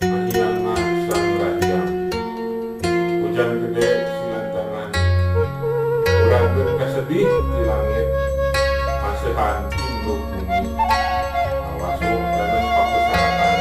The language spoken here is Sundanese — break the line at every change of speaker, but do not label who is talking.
Ahiangan Sang Rahyang. Hujan gede silantangan, Urangkeun kasedih ti langit, Maseuhan induk bumi. Ngawasuh daneuh papesarakan.